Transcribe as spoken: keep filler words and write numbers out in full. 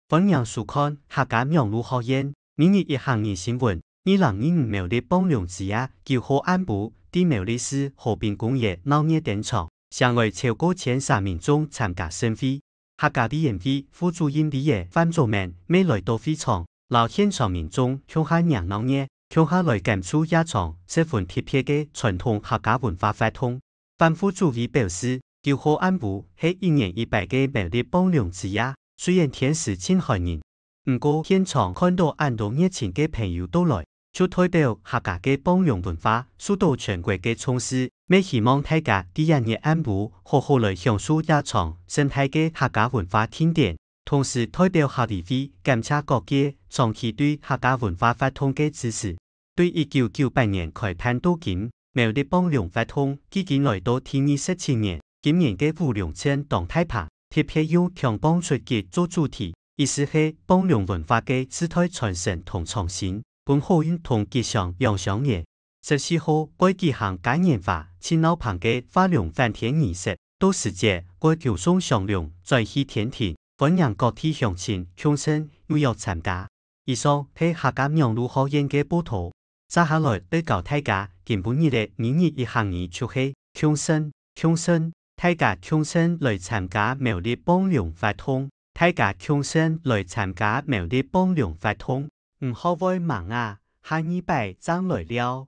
歡迎收看客家網路學院每日一客語新聞。二零二五苗栗磅龍之夜九號暗晡，在苗栗市和平公園鬧熱登場，請來超過千儕民眾參加盛會。客家委員會副主任委員范祖明乜來到會場，摎現場民眾共下迎鬧熱，共下來感受夜場十分特別个傳統客家文化活動。范副主委表示，九號暗晡係一年一擺个苗栗磅龍之夜，雖然天時盡寒人，毋過現場看到恁多熱情个朋友到來，就代表客家个磅龍文化受到全國个重視。乜希望大家在這日暗晡好好來享受夜場生態个客家文化慶典，同時代表客委會感謝各界長期對客家文化活動个支持。對一九九八年開辦到今，苗栗磅龍活動既經來到第二十七年，今年个舞龍陣當大葩，特別用強磅出擊做主題，意思係磅龍文化个世代傳承同創新，分好運同吉祥兩相連。十四號會舉行嘉年華盡鬧棚个劃龍翻天儀式，到時節會恭送祥龍轉去天庭，歡迎各地鄉親共乘踴躍參加。以上係客家網路學院个報導。接下來愛教大家今晡日个每日一客語就係共乘，共乘，大家共乘來參加苗栗磅龍活動，大家共乘來參加苗栗磅龍活動。毋好會吂啊，下二擺正來尞。